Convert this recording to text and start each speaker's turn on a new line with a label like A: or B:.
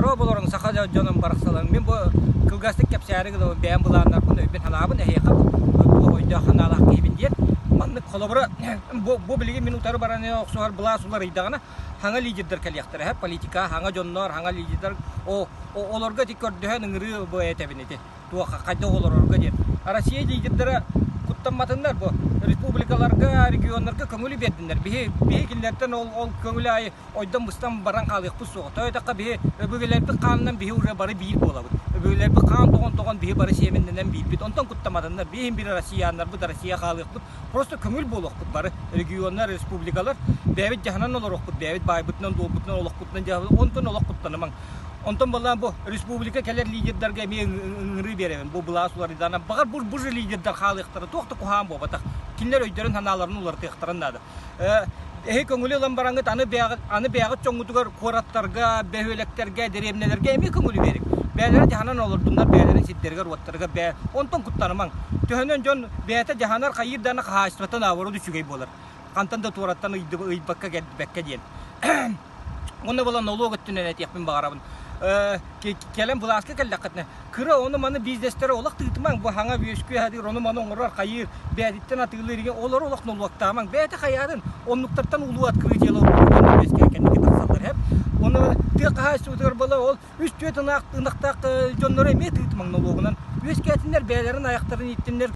A: Дорооболоруҥ, саха дьонун барахсаларыҥ. Мин бу кылгастык кэпсээри гынабын, бэйэм былааннарбын, өйбүн санаабын эһиэхэ туох өйдөөх санаалаах киһибин диэн. Маннык холобура бу, бу билигин мин утары баран охсуһар былаас уларыйдаҕына, хаҥа лидердэр кэлиэхтэрэ, политика, хаҥа дьоннор, хаҥа лидердэр, о, олорго ити көрдөһөн ыҥырыы бу этэбин ити. Туох хайдах олорорго диэн. Россия лидердэрэ куттамматыннар бу республикаларга, регионнарга көҥүлү биэрдиннэр. Биһи, биһи кинилэртэн ол, ол көҥүлү аайы ойдон-быстан баран хаалыахпыт суоҕа. Тоҕо диэтэххэ биһи өбүгэлэрбит хаанынан биһи уже бары биир буолабыт. Өбүгэлэрбит хаан тоҕон-тоҕон биһи бары сиэмэннэнэн биирбит. Онтон куттаматыннар биһи биир россияннарбыт Россия хаалыахпыт. Просто көҥүл буолуохпут бары. Регионнар, республикалар бэйэбит дьаһанан олоруохпут, бэйэбит баайбытынан-дуолбутунан, олохпутунан дьаһанан онтон олох куттанымаҥ. Онтон балаан бу республика кэлэр лидердарга эмиэ ыҥырыы биэрэбин. Бу былаас уларыйдаҕына баҕар бу бу же лидердар хаалыахтара туох да куһаҕан буолбатах. Кинилэр өйдөрүн санааларын уларытыахтарын наада. Эһи көҥүлү ылан бараҥҥыт аны бэйэҕит аны бэйэҕит дьоҥҥутугар куораттарга, бөһүөлэктэргэ, дэриэбинэлэргэ эмиэ көҥүлү биэриҥ. Бэйэлэрэ дьаһанан олордуннар, бэйэлэрин сирдэригэр-уоттарыгар бэйэ онтон куттанымаҥ. Төһөнөн дьон бэйэтэ дьаһанар хайыыр даҕаны хаһаайыстыбата наоборот үчүгэй буолар. Хантан да туораттан ыйбакка кэлбэккэ диэн. Уонна буолан нолуок өттүнэн этиэхпин баҕарабын. Кэлэн былааска кэллэххитинэ, кыра ону-маны бизнестэрэ олох тыытымаҥ, бу хаҥа үөскүү сатыыр, ону-маны оҥорор, хайыыр, бэйэтиттэн атыылыыр игин, олору олох нолуоктаамаҥ. Бэйэтэ хайаатын, оннуктартан улуу открытиелар үөскээн кэнники тахсаллар һэп. Онно тыа хаһаайыстыбатыгар буола ол үс-түөрт ынахтаах дьоннору эмиэ тыытымаҥ нолуогунан. Үөскээтиннэр бэйэлэрин айахтарын ииттиннэр.